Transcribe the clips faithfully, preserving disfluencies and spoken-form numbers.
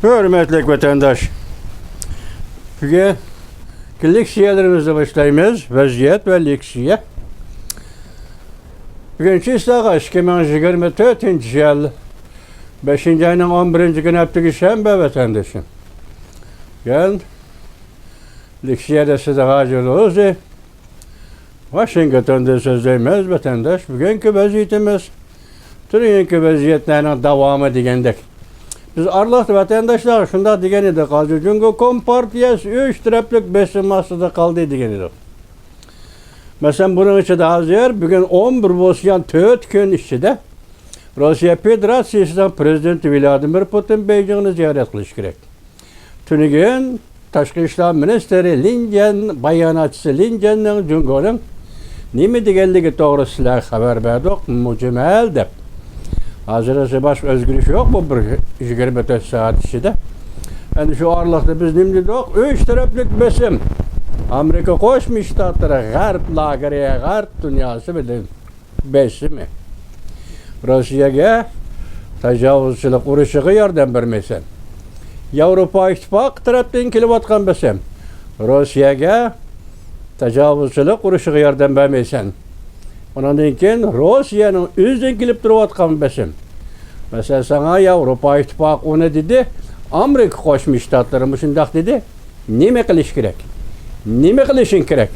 ھۆرمەتلىك ۋەتەنداش، بۈگۈنكى لېكسىيەلىرىمىزنى باشلايمىز. ۋەزىيەت ۋە لېكسىيە. بۈگۈن چىسلاغا ئىككى مىڭ يىگىرمە تۆتىنچى يىل بەشىنچى ئاينىڭ ئون بىرىنچى كۈنى، ھەپتىكى شەنبە، ۋەتەندىشىم. بۈگۈن لېكسىيەدە سىزگە ھازىر ئۆزى ۋاشىنگتوندىن سۆزلەيمىز، ۋەتەنداش. بۈگۈنكى ۋەزىيىتىمىز تۈنۈگۈنكى ۋەزىيەتلەرنىڭ داۋامى دېگەندەك. بىز ئارىلىقتا ۋەتەنداشلارغا شۇنداق دېگەن ئىدۇق، ھازىر جۇڭگو كومپارتىيەسى ئۈچ تەرەپلىك بېسىم ئاستىدا قالدى دېگەن ئىدۇق. مەسىلەن، بۇنىڭ ئىچىدە ھازىر بۈگۈن ئون بىر بولسا، يەنى تۆت كۈن ئىچىدە روسىيە فېدېراتسىيىسىنىڭ پىرېزىدېنتى ۋلادىمىر پۇتىن بېيجىڭنى زىيارەت قىلىشى كېرەك. تۈنۈگۈن تاشقى ئىشلار مىنىستىرى لىن جيەن باياناتچىسى لىن جيەننىڭ جۇڭگونىڭ نېمە دېگەنلىكى توغرىسىدا سىلەرگە خەۋەر بەردۇق، مۇجمەل دەپ. ھازىرغىچە باشقا ئۆزگىرىش يوق بۇ بىر يىگىرمە تۆت سائەت ئىچىدە. ئەنە شۇ ئارىلىقتا بىز نېمە دېدۇق؟ ئۈچ تەرەپلىك بېسىم. ئامېرىكا قوشما شتاتلىرى، غەرب لاگېرى، غەرب دۇنياسى بىلەن بېسىمى. روسىيەگە تاجاۋۇزچىلىق ئۇرۇشىغا ياردەم بەرمەيسەن. ياۋروپا ئىتتىپاقى تەرەپتىن كېلىۋاتقان بېسىم. روسىيەگە تاجاۋۇزچىلىق ئۇرۇشىغا ياردەم بەرمەيسەن. ئۇنىڭدىن كېيىن روسىيەنىڭ ئۆزىدىن كېلىپ تۇرۇۋاتقان بېسىم. مەسىلەن، ساڭا ياۋروپا ئىتتىپاقى ئۇنى دېدى، ئامېرىكا قوشما شتاتلىرى مۇشۇنداق دېدى. نېمە قىلىش كېرەك؟ نېمە قىلىشىڭ كېرەك؟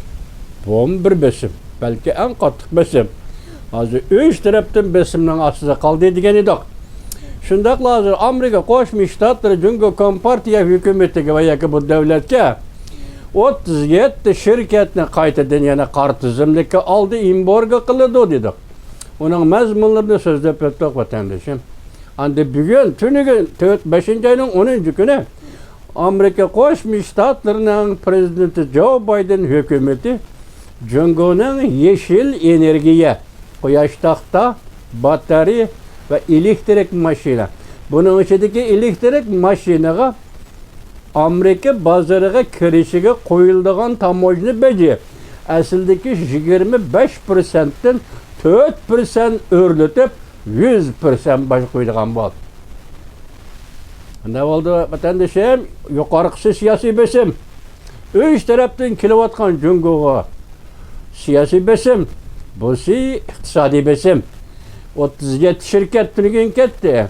بۇمۇ بىر بېسىم، بەلكى ئەڭ قاتتىق بېسىم. ھازىر ئۈچ تەرەپتىن بېسىمنىڭ ئاستىدا قالدى دېگەن ئىدۇق. شۇنداقلا ھازىر ئامېرىكا قوشما شتاتلىرى جۇڭگو كومپارتىيە ھۆكۈمىتىگە ۋە ياكى بۇ دۆلەتكە ئوتتۇز يەتتە شىركەتنى قايتىدىن يەنە قارا تىزىملىككە ئالدى، ئېمبارگو قىلىدۇ دېدۇق. ئۇنىڭ مەزمۇنلىرىنى سۆزلەپ ئۆتتۇق، ۋەتەندىشىم. ئەمدى بۈگۈن، تۈنۈگۈن، تۆت، بەشىنچى ئاينىڭ ئونىنچى كۈنى ئامېرىكا قوشما شتاتلىرىنىڭ پىرېزىدېنتى جو بايدېن ھۆكۈمىتى جۇڭگونىڭ يېشىل ئېنېرگىيە، قۇياش تاختا، باتارېيە ۋە ئېلېكتىرىك ماشىنا، بۇنىڭ ئىچىدىكى ئېلېكتىرىك ماشىنىغا ئامېرىكا بازىرىغا كىرىشىگە قويۇلىدىغان تاموژنا بېجى ئەسلىدىكى يىگىرمە بەش پىرسەنتتىن تۆت پىرسەنت ئۆرلىتىپ، يۈز پىرسەنت باج قويىدىغان بولدى. قانداق بولدى، ۋەتەندىشىم؟ يۇقىرىقىسى سىياسىي بېسىم. ئۈچ تەرەپتىن كېلىۋاتقان جۇڭگوغا سىياسىي بېسىم، بۇسى ئىقتىسادىي بېسىم. ئوتتۇز يەتتە شىركەت تۈنۈگۈن كەتتى.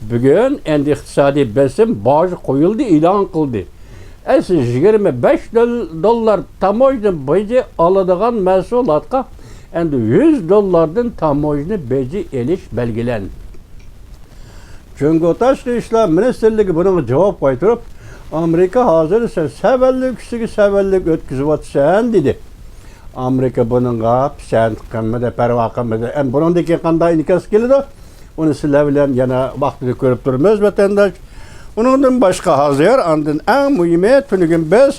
بۈگۈن ئەمدى ئىقتىسادىي بېسىم باج قويۇلدى، ئېلان قىلدى. ئەسلى يىگىرمە بەش دول-، دوللار تاموژنا بېجى ئالىدىغان مەھسۇلاتقا ئەمدى يۈز دوللاردىن تاموژنا بېجى ئېلىش بەلگىلەندى. جۇڭگو تاشقى ئىشلار مىنىستىرلىكى بۇنىڭغا جاۋاب قايتۇرۇپ، ئامېرىكا ھازىر سەن سەۋەنلىك ئۈستىگە سەۋەنلىك ئۆتكۈزۈۋاتىسەن، دېدى. ئامېرىكا بۇنىڭغا پىسەنت قىلمىدى، پەرۋا قىلمىدى. ئەمدى بۇنىڭدىن كېيىن قانداق ئىنكاس كېلىدۇ؟ ئۇنى سىلەر بىلەن يەنە ۋاقتىدا كۆرۈپ تۇرىمىز، ۋەتەنداش. ئۇنىڭدىن باشقا، ھازىر ئاندىن ئەڭ مۇھىمى، تۈنۈگۈن بىز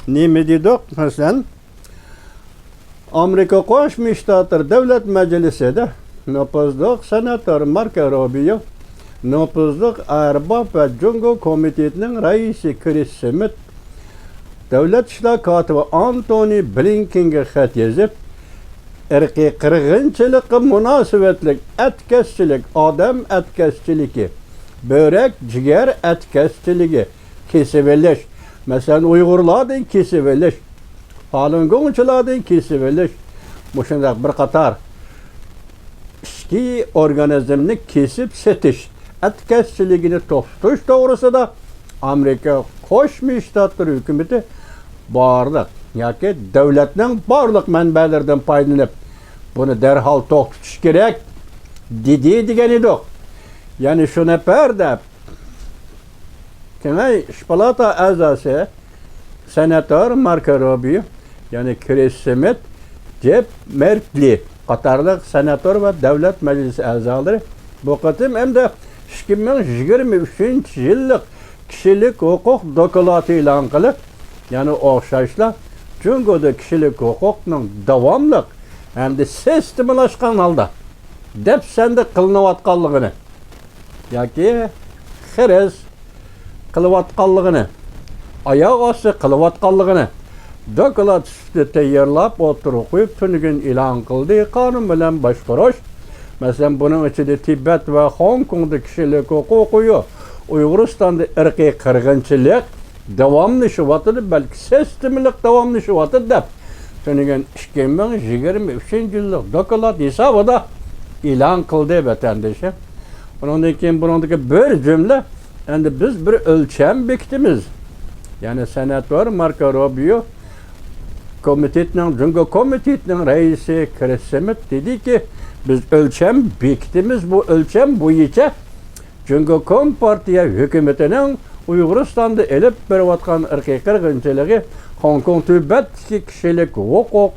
نېمە دېدۇق؟ مەسىلەن، ئامېرىكا قوشما شتاتلىرى دۆلەت مەجلىسىدە نوپۇزلۇق سېناتور ماركو روبىيو، نوپۇزلۇق ئەرباب ۋە جۇڭگو كومىتېتىنىڭ رەئىسى كرىس سمىت دۆلەت ئىشلار كاتىپى ئانتونى بلىنكېنگە خەت يېزىپ، ئىرقىي قىرغىنچىلىققا مۇناسىۋەتلىك ئەتكەسچىلىك، ئادەم ئەتكەسچىلىكى، بۆرەك، جىگەر ئەتكەسچىلىكى، كېسىۋېلىش، مەسىلەن، ئۇيغۇرلاردىن كېسىۋېلىش، فالۇنگوڭچىلاردىن كېسىۋېلىش، مۇشۇنداق بىر قاتار ئىچكى ئورگانىزمنى كېسىپ سېتىش ئەتكەسچىلىكىنى توختىتىش توغرىسىدا ئامېرىكا قوشما شتاتلىرى ھۆكۈمىتى بارلىق ياكى دۆلەتنىڭ بارلىق مەنبەلىرىدىن پايدىلىنىپ، بۇنى دەرھال توختىتىش كېرەك، دېدى دېگەن ئىدۇق. يەنى شۇ نەپەر دەپ، كېڭەش پالاتا ئەزاسى سېناتور ماركو روبىيو، يەنى كرىس سمىت، جېپ مېركلى قاتارلىق سېناتور ۋە دۆلەت مەجلىسى ئەزالىرى بۇ قېتىم ئەمدى ئىككى مىڭ يىگىرمە ئۈچىنچى يىللىق كىشىلىك ھوقۇق دوكلاتى ئېلان قىلىپ، يەنە ئوخشاشلا جۇڭگودا كىشىلىك ھوقۇقنىڭ داۋاملىق ھەمدە سىستېمىلاشقان ھالدا دەپسەندە قىلىنىۋاتقانلىقىنى ياكى خىرىس قىلىۋاتقانلىقىنى، ئاياغ ئاستى قىلىۋاتقانلىقىنى دوكلات سۈپىتىدە تەييارلاپ ئوتتۇرىغا قويۇپ، تۈنۈگۈن ئېلان قىلدى. قانۇن بىلەن باشقۇرۇش، مەسىلەن، بۇنىڭ ئىچىدە تىبەت ۋە خوڭكوڭدا كىشىلىك ھوقۇقى يوق، ئۇيغۇرىستاندا ئىرقىي قىرغىنچىلىق داۋاملىشىۋاتىدۇ، بەلكى سىستېمىلىق داۋاملىشىۋاتىدۇ دەپ تۈنۈگۈن ئىككى مىڭ يىگىرمە ئۈچىنچى يىللىق دوكلات ھېسابىدا ئېلان قىلدى ۋەتەندىشى. ئۇنىڭدىن كېيىن بۇنىڭدىكى بىر جۈملە، ئەمدى بىز بىر ئۆلچەم بېكىتىمىز. يەنى سېناتور ماركو روبىيو، كومىتېتنىڭ، جۇڭگو كومىتېتنىڭ رەئىسى كرىس سمىت دېدىكى، بىز ئۆلچەم بېكىتىمىز، بۇ ئۆلچەم بويىچە جۇڭگو كومپارتىيە ھۆكۈمىتىنىڭ ئۇيغۇرىستاندا ئېلىپ بېرىۋاتقان ئىرقىي قىرغىنچىلىقى، خوڭكوڭ تۈبەتتىكى كىشىلىك ھوقۇق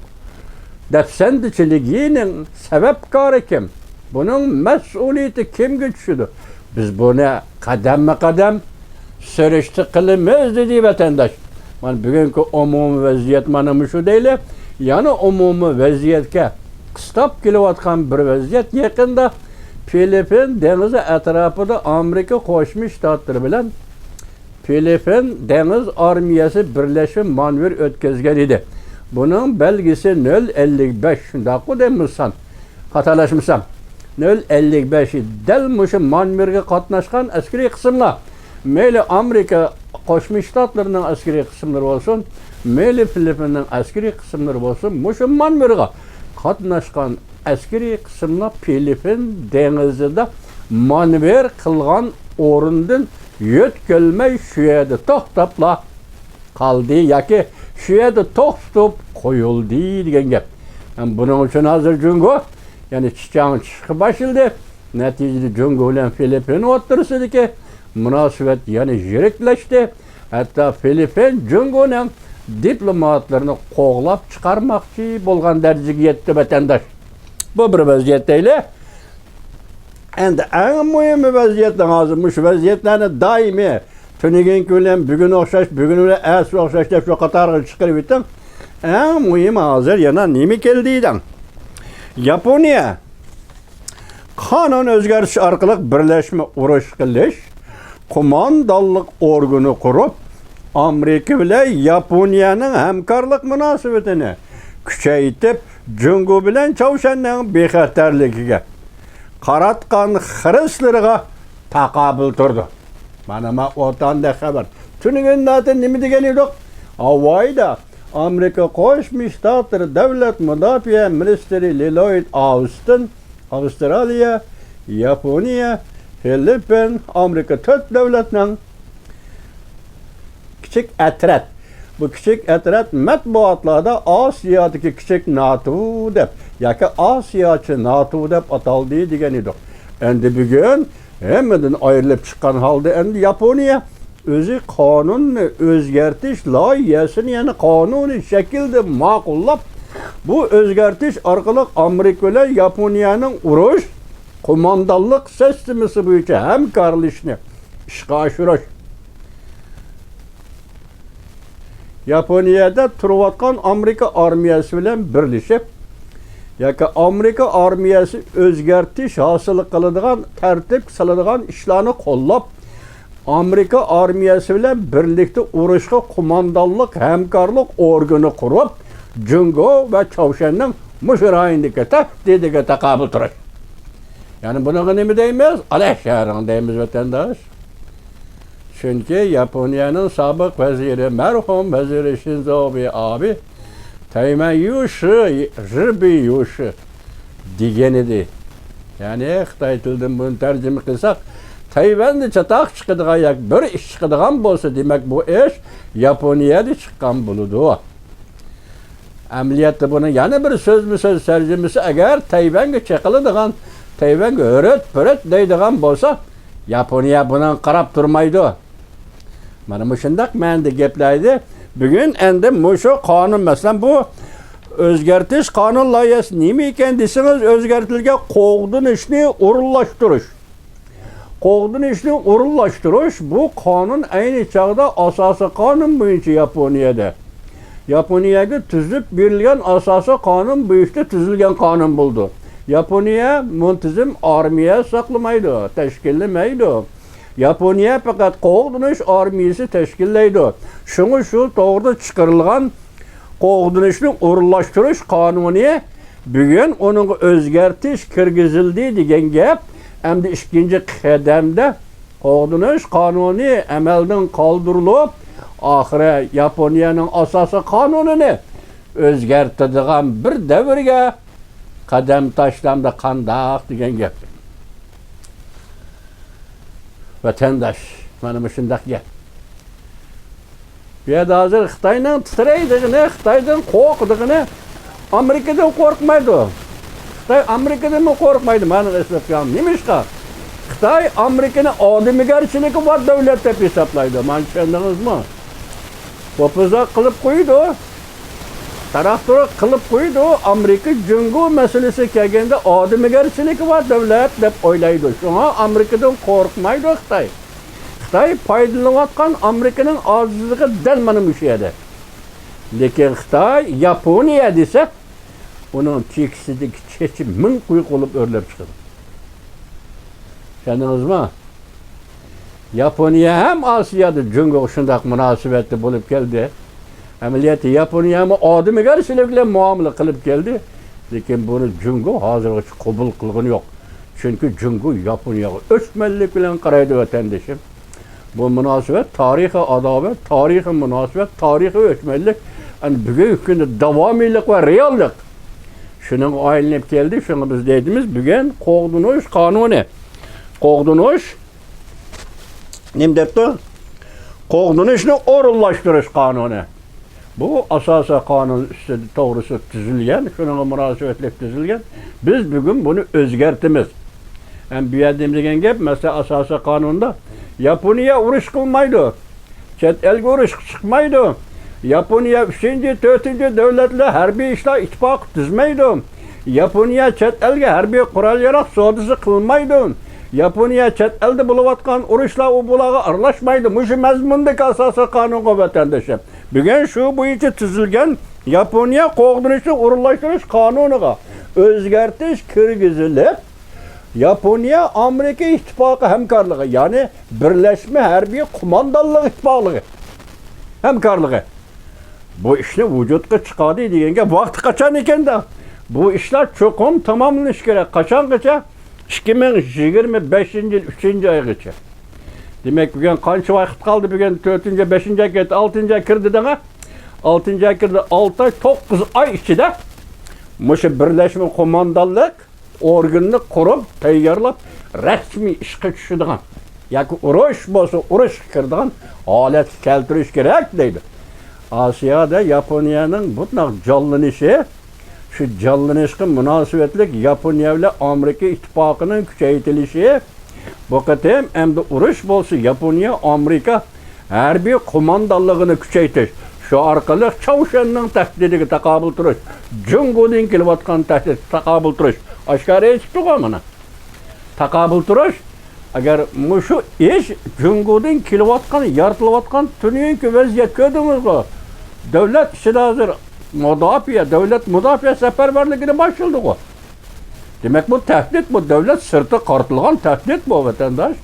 دەپسەندىچىلىكىنىڭ سەۋەبكارى كىم؟ بۇنىڭ مەسئۇلىيىتى كىمگە چۈشىدۇ؟ بىز بۇنى قەدەممۇ قەدەم سۈرۈشتە قىلىمىز، دېدى ۋەتەنداش. مانا بۈگۈنكى ئومۇمىي ۋەزىيەت مانا مۇشۇ دەيلى. يەنە ئومۇمىي ۋەزىيەتكە قىستاپ كېلىۋاتقان بىر ۋەزىيەت. يېقىندا فىلىپپىن دېڭىزى ئەتراپىدا ئامېرىكا قوشما شتاتلىرى بىلەن فىلىپپىن دېڭىز ئارمىيەسى بىرلەشمە مانېۋىر ئۆتكۈزگەن ئىدى. بۇنىڭ بەلگىسى نۆل ئەللىك بەش، شۇنداققۇ دەيمىز سان؟ خاتالاشمىسام، نۆل ئەللىك بەش ئىدى. دەل مۇشۇ مانېۋىرغا قاتناشقان ئەسكىرىي قىسىملار، مەيلى ئامېرىكا قوشما شتاتلىرىنىڭ ئەسكىرىي قىسىملىرى بولسۇن، مەيلى فىلىپپىننىڭ ئەسكىرىي قىسىملىرى بولسۇن، مۇشۇ مانېۋىرغا قاتناشقان ئەسكىرىي قىسىملار فىلىپپىن دېڭىزىدا مانېۋىر قىلغان ئورۇندىن يۆتكەلمەي شۇ يەردە توختاپلا قالدى ياكى شۇ يەردە توختىتىپ قويۇلدى دېگەن گەپ. ھەم بۇنىڭ ئۈچۈن ھازىر جۇڭگو، يەنى چىچاڭ چىشقا باشلىدى. نەتىجىدە جۇڭگو بىلەن فىلىپپىن ئوتتۇرىسىدىكى مۇناسىۋەت يەنە يىرىكلەشتى. ھەتتا فىلىپپىن جۇڭگونىڭ دىپلوماتلىرىنى قوغلاپ چىقارماقچى بولغان دەرىجىگە يەتتى، ۋەتەنداش. بۇ بىر ۋەزىيەت دەيلى. ئەمدى ئەڭ مۇھىم ۋەزىيەتنىڭ ھازىر مۇشۇ ۋەزىيەتلەرنى دائىمىي تۈنۈگۈنكى بىلەن بۈگۈن ئوخشاش، بۈگۈن بىلەن ئەتىسى ئوخشاش دەپ شۇ قاتارغا چىقىرىۋېتىڭ. ئەڭ مۇھىم ھازىر يەنە نېمە كەلدى دەڭ. ياپونىيە قانۇن ئۆزگەرتىش ئارقىلىق بىرلەشمە ئۇرۇش قىلىش قوماندانلىق ئورگىنى قۇرۇپ، ئامېرىكا بىلەن ياپونىيەنىڭ ھەمكارلىق مۇناسىۋىتىنى كۈچەيتىپ، جۇڭگو بىلەن چاۋشيەننىڭ بىخەتەرلىكىگە قاراتقان خىرىسلىرىغا تاقابىل تۇرىدۇ. مانا ما ئوتاندەك خەۋەر. تۈنۈگۈن ناتە نېمە دېگەن ئىدۇق؟ ھاۋايدا ئامېرىكا قوشما شتاتلىرى دۆلەت مۇداپىئە مىنىستىرى للويد ئاۋستىن ئاۋسترالىيە، ياپونىيە، فىلىپپىن، ئامېرىكا تۆت دۆلەتنىڭ كىچىك ئەترەت. بۇ كىچىك ئەترەت مەتبۇئاتلاردا ئاسىيادىكى كىچىك ناتو دەپ ياكى ئاسىياچە ناتو دەپ ئاتالدى دېگەن ئىدۇق. ئەمدى بۈگۈن ھەممىدىن ئايرىلىپ چىققان ھالدا ئەمدى ياپونىيە ئۆزى قانۇننى ئۆزگەرتىش لايىھەسىنى يەنە قانۇنىي شەكىلدە ماقۇللاپ، بۇ ئۆزگەرتىش ئارقىلىق ئامېرىكا بىلەن ياپونىيەنىڭ ئۇرۇش قوماندانلىق سىستېمىسى بويىچە ھەمكارلىشىشنى ئىشقا ئاشۇرۇش. ياپونىيەدە تۇرۇۋاتقان ئامېرىكا ئارمىيەسى بىلەن بىرلىشىپ، ياكى ئامېرىكا ئارمىيەسى ئۆزگەرتىش ھاسىل قىلىدىغان، تەرتىپكە سالىدىغان ئىشلارنى قوللاپ، ئامېرىكا ئارمىيەسى بىلەن بىرلىكتە ئۇرۇشقا قوماندانلىق ھەمكارلىق ئورگىنى قۇرۇپ، جۇڭگو ۋە چاۋشيەننىڭ مۇشۇ رايوندىكى تەھدىتىگە تاقابىل تۇرۇش. يەنى بۇنىڭغا نېمە دەيمىز؟ ئالەشەرىڭ دەيمىز، ۋەتەنداش. چۈنكى ياپونىيەنىڭ سابىق ۋەزىرى، مەرھۇم ۋەزىرى شىنزو ئابې، تەيمەن يۇشى، رىبى يۇشى دېگەنىدى. يەنى خىتاي تىلىدىن بۇنى تەرجىمە قىلساق، تەيۋەندە چاتاق چىقىدىغان ياكى بىر ئىش چىقىدىغان بولسا، دېمەك، بۇ ئىش ياپونىيەدە چىققان بولىدۇ. ئەمەلىيەتتە بۇنىڭ يەنە بىر سۆزمۇ سۆز تەرجىمىسى، ئەگەر تەيۋەنگە چېقىلىدىغان، تەيۋەنگە ھۆرۈت-پۆرۈت دەيدىغان بولسا، ياپونىيە بۇنىڭغا قاراپ تۇرمايدۇ. مانا مۇشۇنداق مەنىدە گەپلەر ئىدى. بۈگۈن ئەمدى مۇشۇ قانۇن، مەسىلەن، بۇ ئۆزگەرتىش قانۇن لايىھەسى نېمە ئىكەن دېسىڭىز، ئۆزگەرتىلگەن قوغدىنىشنى ئورۇنلاشتۇرۇش. قوغدىنىشنى ئورۇنلاشتۇرۇش، بۇ قانۇن ئەينى چاغدا ئاساسىي قانۇن بويىچە ياپونىيەدە، ياپونىيەگە تۈزۈپ بېرىلگەن ئاساسىي قانۇن بويىچە تۈزۈلگەن قانۇن بولىدۇ. ياپونىيە مۇنتىزىم ئارمىيە ساقلىمايدۇ، تەشكىللىمەيدۇ. ياپونىيە پەقەت قوغدىنىش ئارمىيىسى تەشكىللەيدۇ. شۇڭا شۇ توغرىدا چىقىرىلغان قوغدىنىشنى ئورۇنلاشتۇرۇش قانۇنى، بۈگۈن ئۇنىڭغا ئۆزگەرتىش كىرگۈزۈلدى دېگەن گەپ. ئەمدى ئىككىنچى قەدەمدە قوغدىنىش قانۇنى ئەمەلدىن قالدۇرۇلۇپ، ئاخىرى ياپونىيەنىڭ ئاساسىي قانۇنىنى ئۆزگەرتىدىغان بىر دەۋرگە قەدەم تاشلاندى، قانداق دېگەن گەپ. ۋەتەنداش، مانا مۇشۇنداق گەپ. بۇ يەردە ھازىر خىتاينىڭ تىترەيدىغىنى، خىتايدىن قورقىدىغىنى، ئامېرىكىدىن قورقمايدۇ. خىتاي ئامېرىكىدىنمۇ قورقمايدۇ، مانا ئېسىلىپ قالغان. نېمىشقا؟ خىتاي ئامېرىكىنى ئادىمىگەرچىلىكى بار دۆلەت دەپ ھېسابلايدۇ. مانا چۈشەندىڭىزمۇ؟ پوپىزاق قىلىپ قويىدۇ. تاراق-تۇرۇق قىلىپ قويىدۇ. ئامېرىكا جۇڭگو مەسىلىسى كەلگەندە ئادىمىگەرچىلىكى بار دۆلەت دەپ ئويلايدۇ. شۇڭا ئامېرىكىدىن قورقمايدۇ خىتاي. خىتاي پايدىلىنىۋاتقان ئامېرىكىنىڭ ئاجىزلىقى دەل مانا مۇشۇ يەردە. لېكىن خىتاي ياپونىيە دېسە، ئۇنىڭ تېكىستىدىكى چېچى مىڭ قۇيرۇق بولۇپ ئۆرلەپ چىقىدۇ. چۈشەندىڭىزمۇ؟ ياپونىيە ھەم ئاسىيادا جۇڭگوغا شۇنداق مۇناسىۋەتتە بولۇپ كەلدى. ئەمەلىيەتتە ياپونىيەمۇ ئادىمىگەرچىلىك بىلەن مۇئامىلە قىلىپ كەلدى. لېكىن بۇنى جۇڭگو ھازىرغىچە قوبۇل قىلغىنى يوق. چۈنكى جۇڭگو ياپونىيەگە ئۆچمەنلىك بىلەن قارايدۇ، ۋەتەندىشىم. بۇ مۇناسىۋەت تارىخىي ئاداۋەت، تارىخىي مۇناسىۋەت، تارىخىي ئۆچمەنلىك. ئەنە بۈگۈنكى كۈندە داۋامىيلىق ۋە رېئاللىق شۇنىڭغا ئايلىنىپ كەلدى. شۇڭا بىز دەيدىمىز، بۈگۈن قوغدىنىش قانۇنى، قوغدىنىش، نېمە دەپتۇ؟ قوغدىنىشنى ئورۇنلاشتۇرۇش قانۇنى. بۇ ئاساسىي قانۇن ئۈستىدە توغرىسىدا تۈزۈلگەن، شۇنىڭغا مۇناسىۋەتلىك تۈزۈلگەن. بىز بۈگۈن بۇنى ئۆزگەرتىمىز. ھەم بۇ يەردە نېمە دېگەن گەپ؟ مەسىلەن، ئاساسىي قانۇندا ياپونىيە ئۇرۇش قىلمايدۇ، چەت ئەلگە ئۇرۇشقا چىقمايدۇ، ياپونىيە ئۈچىنچى، تۆتىنچى دۆلەتلەر ھەربىي ئىشلار ئىتتىپاقى تۈزمەيدۇ، ياپونىيە چەت ئەلگە ھەربىي قورال-ياراغ سودىسى قىلمايدۇ، ياپونىيە چەت ئەلدە بولۇۋاتقان ئۇرۇشلار ئۇ بۇلارغا ئارىلاشمايدۇ. مۇشۇ مەزمۇندىكى ئاساسىي قانۇنغا، ۋەتەندىشىم. بۈگۈن شۇ بويىچە تۈزۈلگەن ياپونىيە قوغدىنىشنى ئورۇنلاشتۇرۇش قانۇنىغا ئۆزگەرتىش كىرگۈزۈلۈپ، ياپونىيە ئامېرىكا ئىتتىپاقى ھەمكارلىقى، يەنى بىرلەشمە ھەربىي قوماندانلىق ئىتتىپاقلىقى ھەمكارلىقى، بۇ ئىشنى ۋۇجۇدقا چىقاردى دېگەن گەپ. ۋاقتى قاچان ئىكەندە؟ بۇ ئىشلار چوقۇم تاماملىنىشى كېرەك. قاچانغىچە؟ ئىككى مىڭ يىگىرمە بەشىنچى يىل ئۈچىنچى ئايغىچە. دېمەك، بۈگۈن قانچە ۋاقىت قالدى؟ بۈگۈن تۆتىنچى، بەشىنچى ئاي كەتتى، ئالتىنچى ئاي كىردى دەڭە. ئالتىنچى ئاي كىردى، ئالتە ئاي، توققۇز ئاي ئىچىدە مۇشۇ بىرلەشمە قوماندانلىق ئورگىنىنى قۇرۇپ، تەييارلاپ، رەسمىي ئىشقا چۈشىدىغان ياكى ئۇرۇش بولسا ئۇرۇشقا كىرىدىغان ھالەتكە كەلتۈرۈش كېرەك دەيدۇ. ئاسىيادا ياپونىيەنىڭ بۇنداق جانلىنىشى، شۇ جانلىنىشقا مۇناسىۋەتلىك ياپونىيە بىلەن ئامېرىكا ئىتتىپاقىنىڭ كۈچەيتىلىشى، بۇ قېتىم ئەمدى ئۇرۇش بولسا ياپونىيە، ئامېرىكا ھەربىي قوماندانلىقىنى كۈچەيتىش، شۇ ئارقىلىق چاۋشيەننىڭ تەھدىتىگە تاقابىل تۇرۇش، جۇڭگودىن كېلىۋاتقان تەھدىتكە تاقابىل تۇرۇش. ئاشكارا ئېيتىپتىغۇ مانا. تاقابىل تۇرۇش. ئەگەر مۇشۇ ئىش جۇڭگودىن كېلىۋاتقان، يارىتىلىۋاتقان تۈنۈگۈنكى ۋەزىيەت كۆردىڭىزغۇ؟ دۆلەت ئىچىدە ھازىر مۇداپىئە، دۆلەت مۇداپىئە سەپەرۋەرلىكىنى باشلىدىغۇ. دېمەك، بۇ تەھدىت، بۇ دۆلەت سىرتىغا قارىتىلغان تەھدىت بۇ، ۋەتەنداش.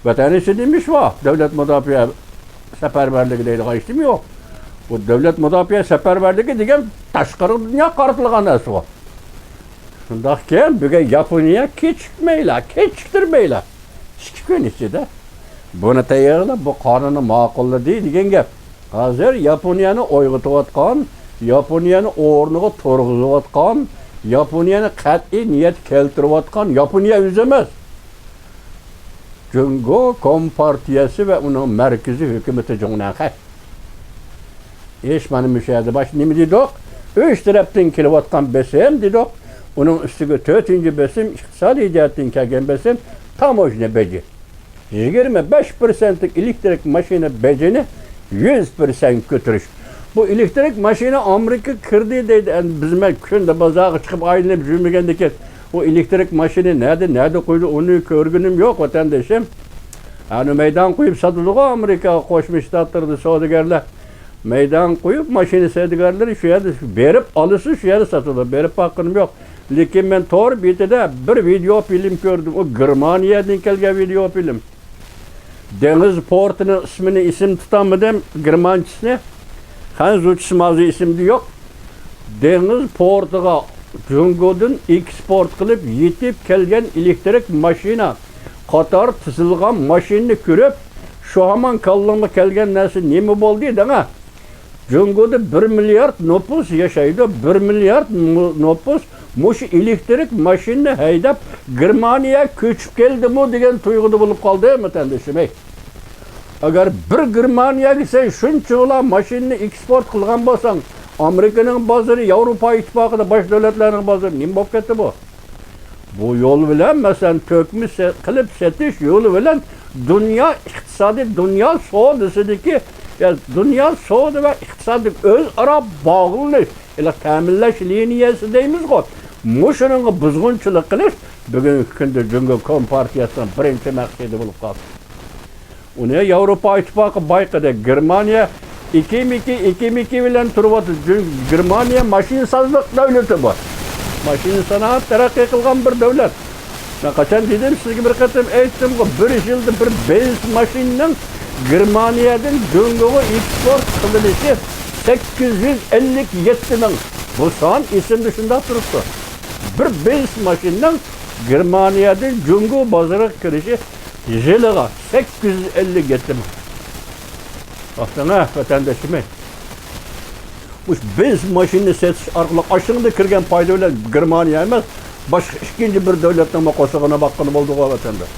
ۋەتەن ئىچىدە نېمە ئىش بار؟ دۆلەت مۇداپىئە سەپەرۋەرلىكى دەيدىغان ھېچنېمە يوق. بۇ دۆلەت مۇداپىئە سەپەرۋەرلىكى دېگەن تاشقىرىغا دۇنياغا قارىتىلغان نەرسە بۇ. شۇنداقكەن، بۈگۈن ياپونىيە كېچىكمەيلا، كېچىكتۈرمەيلا، ئىككى كۈن ئىچىدە بۇنى تەييارلاپ، بۇ قانۇننى ماقۇللىدى دېگەن گەپ. ھازىر ياپونىيەنى ئويغىتىۋاتقان، ياپونىيەنى ئورنىغا تۇرغۇزۇۋاتقان، ياپونىيەنى قەتئىي نىيەت كەلتۈرۈۋاتقان ياپونىيە ئۆزى ئەمەس. جۇڭگو كومپارتىيەسى ۋە ئۇنىڭ مەركىزىي ھۆكۈمىتى جۇڭنەنخەي. ئىش مانا مۇشۇ يەردە باش نېمە دېدۇق؟ ئۈچ تەرەپتىن كېلىۋاتقان بېسىم دېدۇق. ئۇنىڭ ئۈستىگە تۆتىنچى بېسىم، ئىقتىسادىي جەھەتتىن كەلگەن بېسىم، تاموژنا بېجى. يىگىرمە بەش پىرسەنتلىك ئېلېكتىرىك ماشىنا بېجىنى يۈز پىرسەنت كۆتۈرۈش. بۇ ئېلېكتىرىك ماشىنا ئامېرىكا كىردى دەيدۇ. ئەمدى بىز، مەن كۈندە بازارغا چىقىپ ئايلىنىپ يۈرمىگەندىكىن، ئۇ ئېلېكتىرىك ماشىنا نەدە، نەدە قويدى، ئۇنى كۆرگىنىم يوق، ۋەتەندىشىم. ئەنە مەيدان قويۇپ ساتىدىغۇ ئامېرىكا قوشما شتاتلىرىدا سودىگەرلەر. مەيدان قويۇپ، ماشىنا سودىگەرلىرى شۇ يەردە بېرىپ ئالىسىز، شۇ يەردە ساتىدۇ. بېرىپ باققىنىم يوق. لېكىن مەن تور بېتىدە بىر ۋىدېئو فىلىم كۆردۈم. ئۇ گېرمانىيەدىن كەلگەن ۋىدېئو فىلىم. دېڭىز پورتىنىڭ ئىسمىنى، ئېسىمدە تۇتالمىدىم، گېرمانچىسىنى. خەنزۇچىسىمۇ ھازىر ئېسىمدە يوق. دېڭىز پورتىغا جۇڭگودىن ئېكسپورت قىلىپ يېتىپ كەلگەن ئېلېكتىرىك ماشىنا. قاتار تىزىلغان ماشىنىنى كۆرۈپ، شۇ ھامان كاللىڭغا كەلگەن نەرسە نېمە بولدى دەڭە؟ جۇڭگودا بىر مىليارد نوپۇس ياشايدۇ، بىر مىليارد مۇ-، نوپۇس مۇشۇ ئېلېكتىرىك ماشىنىنى ھەيدەپ گېرمانىيە كۆچۈپ كەلدىمۇ دېگەن تۇيغۇدا بولۇپ قالدىم، ۋەتەندىشىم. ئەگەر بىر گېرمانىيەگە سەن شۇنچىۋالا ماشىنىنى ئېكسپورت قىلغان بولساڭ، ئامېرىكىنىڭ بازىرى، ياۋروپا ئىتتىپاقىدا باشقا دۆلەتلەرنىڭ بازىرى نېمە بولۇپ كەتتى بۇ؟ بۇ يول بىلەن، مەسىلەن، تۆكمە سە-، قىلىپ سېتىش يولى بىلەن دۇنيا ئىقتىسادى، دۇنيا سودىسىدىكى، يا، دۇنيا سودا ۋە ئىقتىسادىي ئۆزئارا باغلىنىش، يا، تەمىنلەش لىنىيەسى دەيمىزغۇ، مۇشۇنىڭغا بۇزغۇنچىلىق قىلىش بۈگۈنكى كۈندە جۇڭگو كومپارتىيەسىنىڭ بىرىنچى مەقسىتى بولۇپ قالدى. ئۇنى ياۋروپا ئىتتىپاقى بايقىدى. گېرمانىيە ئىكىمىكى، ئىكىمىكى بىلەن تۇرۇۋاتىدۇ. جۇ-، گېرمانىيە ماشىنىسازلىق دۆلىتى بۇ. ماشىنا سانائەت تەرەققىي قىلغان بىر دۆلەت. مەن قاچان دېدىم سىزگە، بىر قېتىم ئېيتتىمغۇ، بىر يىلدا بىر بېنز ماشىنىنىڭ گېرمانىيەدىن جۇڭگوغا ئېكسپورت قىلىنىشى سەككىز يۈز ئەللىك يەتتە مىڭ. بۇ سان ئېسىمدە شۇنداق تۇرۇپتۇ. بىر بېنز ماشىنىنىڭ گېرمانىيەدىن جۇڭگو بازىرىغا كىرىشى يىلىغا سەككىز يۈز ئەللىك يەتتە مىڭ. باقساڭا، ۋەتەندىشىم، مۇشۇ بېنز ماشىنىنى سېتىش ئارقىلىق ئاشۇنىڭدا كىرگەن پايدا بىلەن گېرمانىيە ئەمەس، باشقا ئىككىنچى بىر دۆلەتنىڭمۇ قورسىقىنى باققىنى بولدىغۇ، ۋەتەنداش.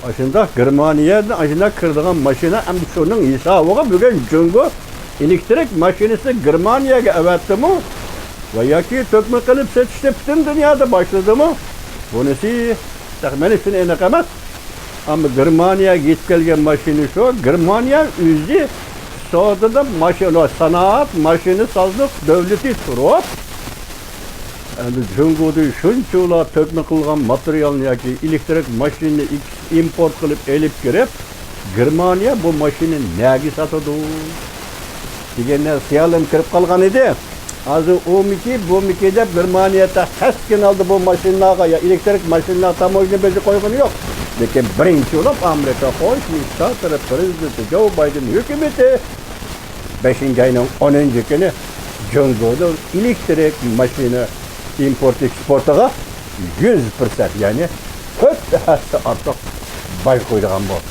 ئاشۇنداق گېرمانىيەدىن ئاشۇنداق كىرىدىغان ماشىنا، ئەمدى شۇنىڭ ھېسابىغا بۈگۈن جۇڭگو ئېلېكتىرىك ماشىنىسىنى گېرمانىيەگە ئەۋەتتىمۇ ۋە ياكى تۆكمە قىلىپ سېتىشنى پۈتۈن دۇنيادا باشلىدىمۇ؟ بۇنىسى تېخى مېنىڭ ئۈچۈن ئېنىق ئەمەس. ئەمما گېرمانىيەگە يېتىپ كەلگەن ماشىنا شۇ. گېرمانىيە ئۆزى سودىدا ماشىنا، سانائەت، ماشىنىسازلىق دۆلىتى تۇرۇپ، ئەمدى جۇڭگودىن شۇنچىۋالا تۆكمە قىلغان ماتېرىيالنى ياكى ئېلېكتىرىك ماشىنىنى ئىمپورت قىلىپ ئېلىپ كىرىپ، گېرمانىيە بۇ ماشىنىنى نەگە ساتىدۇ دېگەن نەرسە خىيالىم كىرىپ قالغان ئىدى. ھازىر ئۇمىكى، بۇمىكى دەپ گېرمانىيە تا كەسكىن ھالدا بۇ ماشىنىلارغا يا ئېلېكتىرىك ماشىنىلارغا تاموژنا بېجى قويغىنى يوق. لېكىن بىرىنچى بولۇپ ئامېرىكا قوشما شتاتلىرى پىرېزىدېنتى جو بايدېن ھۆكۈمىتى بەشىنچى ئاينىڭ ئونىنچى كۈنى جۇڭگودىن ئېلېكتىرىك ماشىنا ئىمپورت ئېكسپورتىغا يۈز پىرسەنت، يەنى تۆت ھەسسە ئارتۇق باج قويىدىغان بولدى.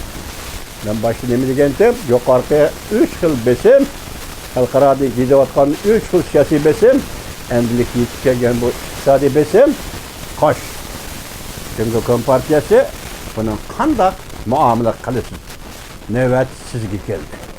مەن باشتا نېمە دېگەنتىم؟ يۇقىرىقى ئۈچ خىل بېسىم، خەلقئارادىكى يېزىۋاتقان ئۈچ خىل سىياسىي بېسىم، ئەمدىلىك يېتىپ كەلگەن بۇ ئىقتىسادىي بېسىم، خوش، جۇڭگو كومپارتىيەسى بۇنىڭ قانداق مۇئامىلە قىلىسىز؟ نۆۋەت سىزگە كەلدى.